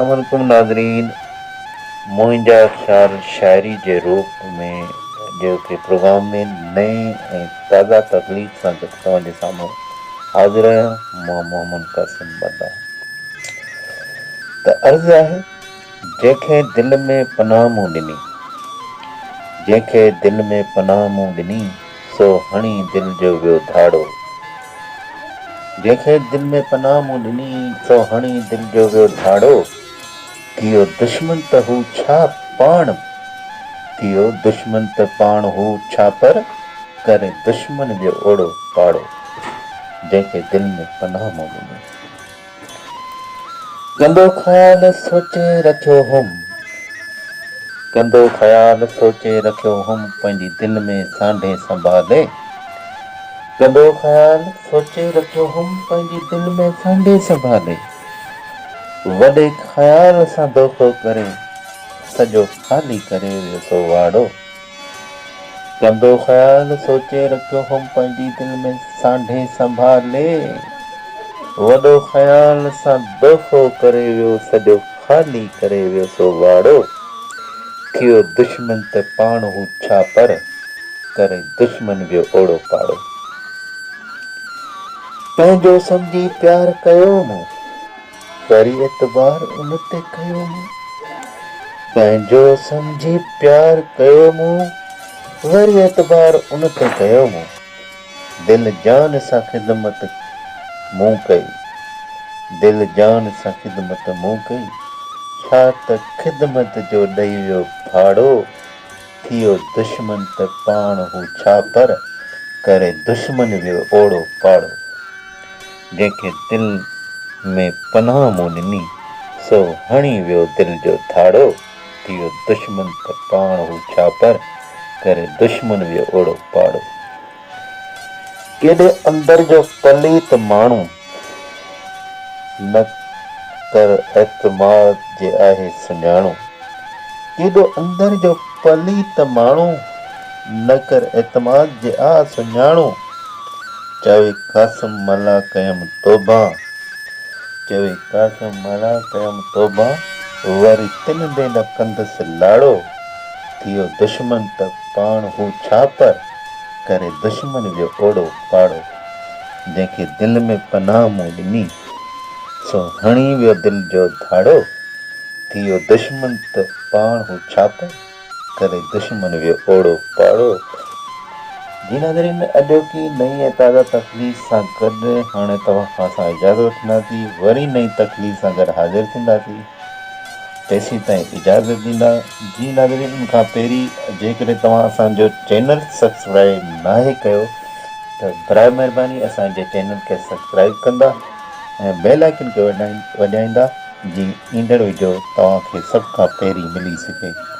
السلام عليڪم ناظرين منهنجا خيال شاعري جي روپ ۾ جيڪي پروگرام ۾ نئين ۽ تازه تخليق سان گڏ توهان جي سامهون حاضر آهيان مان محمد قاسم ملاح ته عرض آهي جنهن کي دل ۾ پناهه مون ڏني جنهن کي دل ۾ پناهه مون ڏني سو هڻي دل جو ويو ڌاڙو جنهن کي دل ۾ پناهه مون ڏني سو هڻي دل جو ويو ڌاڙو ٿيو دشمن ته هو ڇا پاڻ ٿيو دشمن ته پاڻ هو ڇا پر ڪري دشمن ويو اوڙو پاڙو جنهن کي دل ۾ پناهه مون ڏني. ڪندو خيال سوچي رکيو هوم. ڪندو خيال سوچي رکيو هوم پنهنجي دل ۾ سانڍي سنڀالي. ڪندو خيال سوچي رکيو هوم پنهنجي دل ۾ سانڍي سنڀالي. وڏي خيال سان دوکو ڪري سڄو خالي ڪري ويو سو واڙو. ڪندو خيال سوچي رکيو هوم پنهنجي دل ۾ سانڍي سنڀالي وڏو خيال سان دوکو ڪري ويو سڄو خالي ڪري ويو سو واڙو ٿيو دشمن ته پاڻ هو ڇا پر ڪري دشمن ويو اوڙو پاڙو پنهنجو سمجهي پيار ڪيو مون. وري اعتبار ان تي ڪيو مون. پنهنجو سمجهي پيار ڪيو مون. وري اعتبار ان تي ڪيو مون. دل جان سان خدمت مون ڪئي. دل جان سان خدمت مون ڪئي. ڇا ته خدمت جو ڏئي ويو ڦاڙو. ٿيو دشمن ته پاڻ هو ڇا پر ڪري دشمن ويو اوڙو پاڙو. جنهن کي دل ۾ پناهه مون ڏني، سو هڻي ويو دل جو ڌاڙو. ٿيو دشمن ته پاڻ هو ڇا پر ڪري دشمن ويو اوڙو پاڙو. ڪيڏي اندر جو پليت ماڻهو، نه ڪر اعتماد جي آهي سڃاڻو. ڪيڏو اندر جو پليت ماڻهو، نه ڪر اعتماد جي آ سڃاڻو. چوي قاسم ملا ڪيم توبه، چوي قاسم ملا ڪيم توبه، وري تن ڏي نه ڪندس لاڙو. ٿيو دشمن ته پاڻ هو ڇا پر، ڪري دشمن ويو اوڙو پاڙو. جنهن کي دل ۾ پناهه مون ڏني، سو هڻي ويو دل جو ڌاڙو. ٿيو دشمن ته پاڻ هو ڇا پر، ڪري دشمن ويو اوڙو پاڙو. جي ناظرين اڄوڪي نئين ۽ تازه تخليق سان گڏ هاڻي توهان کان اسان اجازت وٺنداسين وري نئين تخليق سان گڏ حاضر ٿينداسين تيسين تائين اجازت ڏيندا جي ناظرين ان کان پهرين جيڪڏهن توهان اسان جو چينل سبسڪرائب ناهي ڪيو ته براء مهرباني اسان جي چينل کي سبسڪرائب ڪندا ۽ بيل آئيڪن کي وڄائيندا جي ايندڙ وڊيو توهان کي سڀ کان پهرين ملي سگهي.